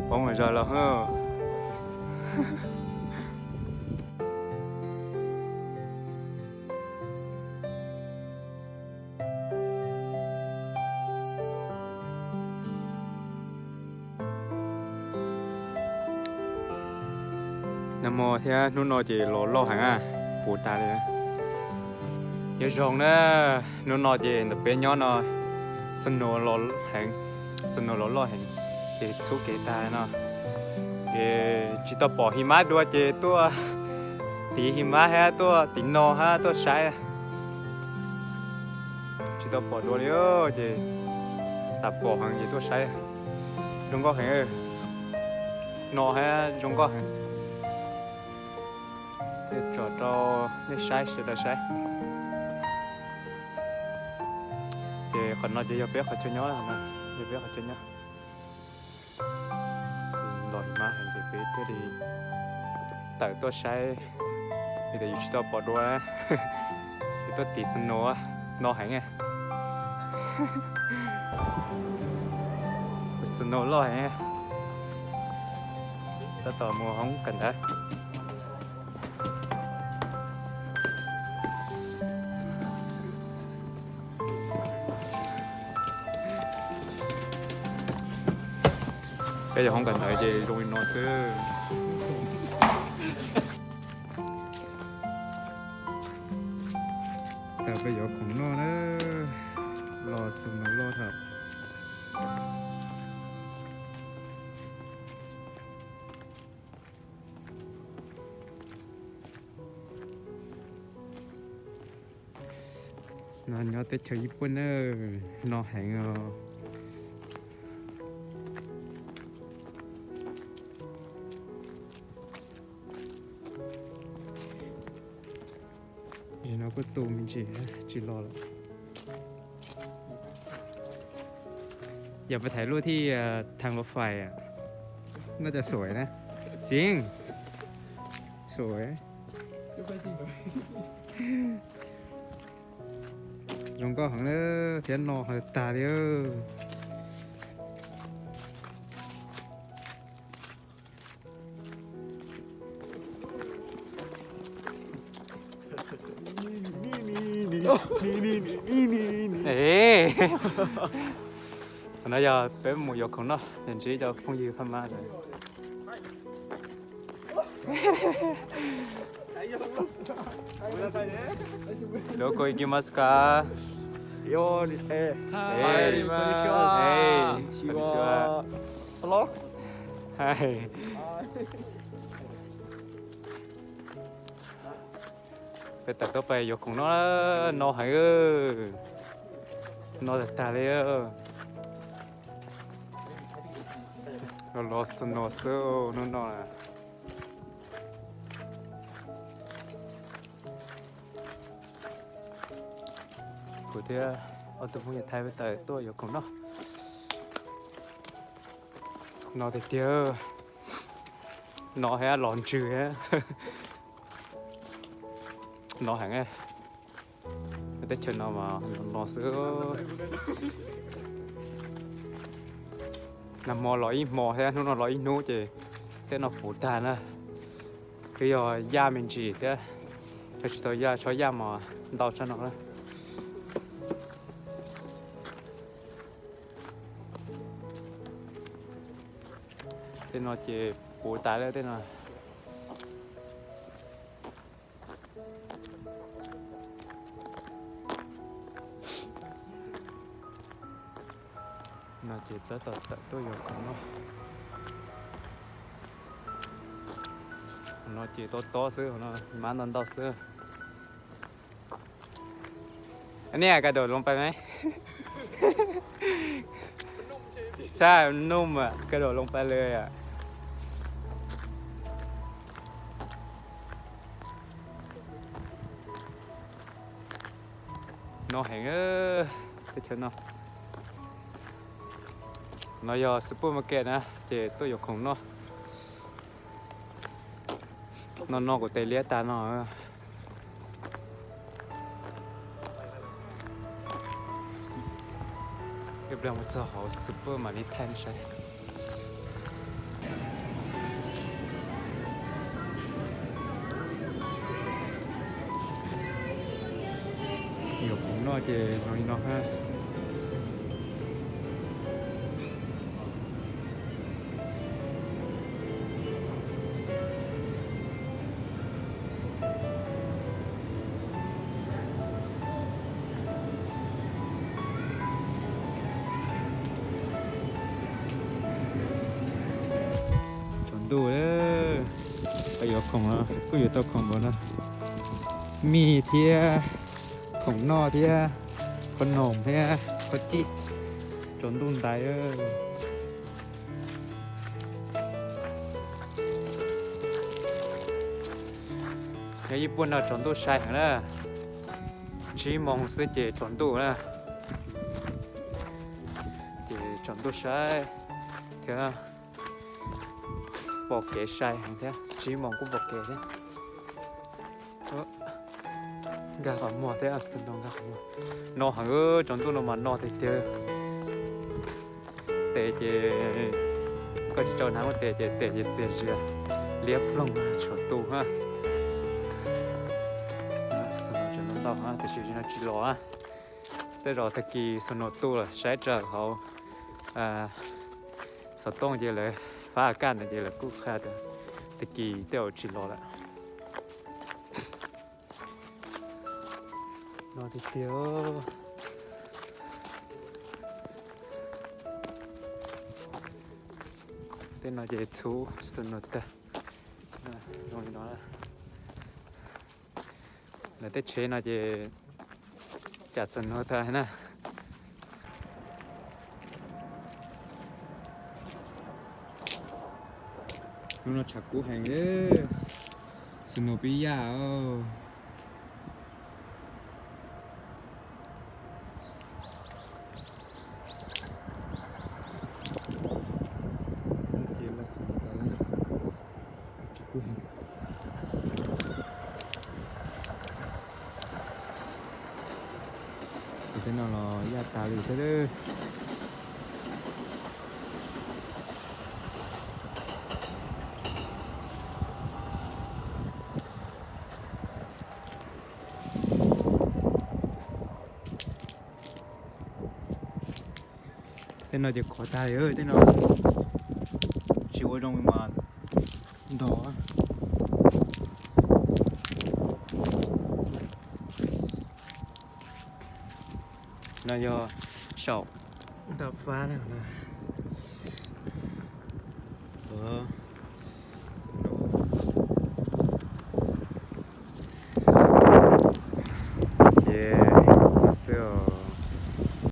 Poob zog los. Nag hmo thiab hnub no ces los loj heev, puv tas li. Nyob zoo na, hnub no ces ntawm peb nyob no snow los heev, snow los loj heev, ces txhub kev tag no. Ces tsis tau pom his mab dua ces tuaj tiv his mab hab tuaj tiv no hab tuaj saib. Tsis tau pom dua li ces xav pom heev ces tuaj saib. Zoo nkauj heev, no hab zoo nkauj heev. Thiaj tso rau nej saib sawv daws saib. Ces qhov no ces yog peb qhov chaw nyob, yog peb qhov chaw nyob. Los his mab heev ces peb thiaj li tawm tuaj saib, vim tias yus tsis tau pom dua, ces tuaj tiv snow, no heev, snow loj heev. Tab tom mus hoob kawm ntawv. Peb yuav hoob kawm ntawv ces zoo li no xwb. Tawm peb yuav khoom noj na, los snow loj tham. No nyob teb chaws Ib Puab na, no heev os. Zaum no kuj tu me ntsis tsis los lawm. Giờ phảiถ่ายรูปที่ทางรถไฟอ่ะ น่าจะสวยนะ จริง สวย Zoo nkauj heev na, thiab no heev tag li. Qhov no yog peb mus yuav khoom noj, ntsib cov phooj ywg Phab Mab lawm. どこ行きますか？ Yo, eh, Hi, eh, konnichiwa. Hey, konnichiwa. Hello. Hi. Peb tawm tuaj pais yuav khoom noj, no heev, no tag tag li. Los los snow xwb hnub no. Kuv thiab ob tug phooj ywg Thaib peb tawm tuaj yuav khoom noj. No tiag tiag, no thiab los ntsws thiab. No heev, teb chaws no mas no xwb. Nag hmo los ib hmo thiab hnub no los ib hnub ces tej no puv tag na. Twb yog yaj me ntsis thiab, yog tsis tau yaj, tsob yaj mas ntau tshaj no na. Tej no ces puv tas lawm tej no. No ces tab tom tawm tuaj yuav khoom noj. No ces tob tob xwb, no mas ntau ntau xwb. Anij, กระโดดลงไปไหม? ใช่ มันนุ่มอ่ะ กระโดดลงไปเลยอ่ะ. No heev, teb chaws no. No yog supermarket na, ces tuaj yuav khoom noj. No no kuv tes liab tas no. Ib pliag mus txog hauv super mam li thaij nej saib. Ces no li no ha. Tsaus ntuj, koj yuav khoom los kuj yuav tau khoom npaum no, mij thiab, khoom noj thiab, qhov noom thiab qhov cib. Tsaus ntuj ntais. Yog ib puag no tsaus ntuj sai heev na, tsib moos xwb ces tsaus ntuj na, ces tsaus ntuj sai thiab, pom kev sai heev thiab, tsib moos kuj pom kev thiab. Nkag qhov muag thiab, xwb no nkag qhov muag. No heev, tsaus ntuj no mas no tiag tiag. Tes ces koj tsis tau hnav tes ces tes ces txias zias, liab ploog tshuav tu ha. Snow tseem ntau ntau ha, tiam sis no tsis los. Tej zaum tag kis snow tu lawm saib raws hauv xov tooj ces lawv fab a kaj ntawd ces lawv kuj qhia tias tag kis tej zaum tsis los lawm. No tiag tiag. Tej no ces txhub snow tag. Zoo li no. Lawv tej tsheb no ces cas snow tag na. Hnub no tshav kub heev, snow pib yaj. Ces laj xwm tas, tsis kub heev. Ces tej no los yaj tas li thiab. Tej no ces qhuav tag li, tej no tsis ua zoo mas ntog. No yog saum nram fab na. Ov,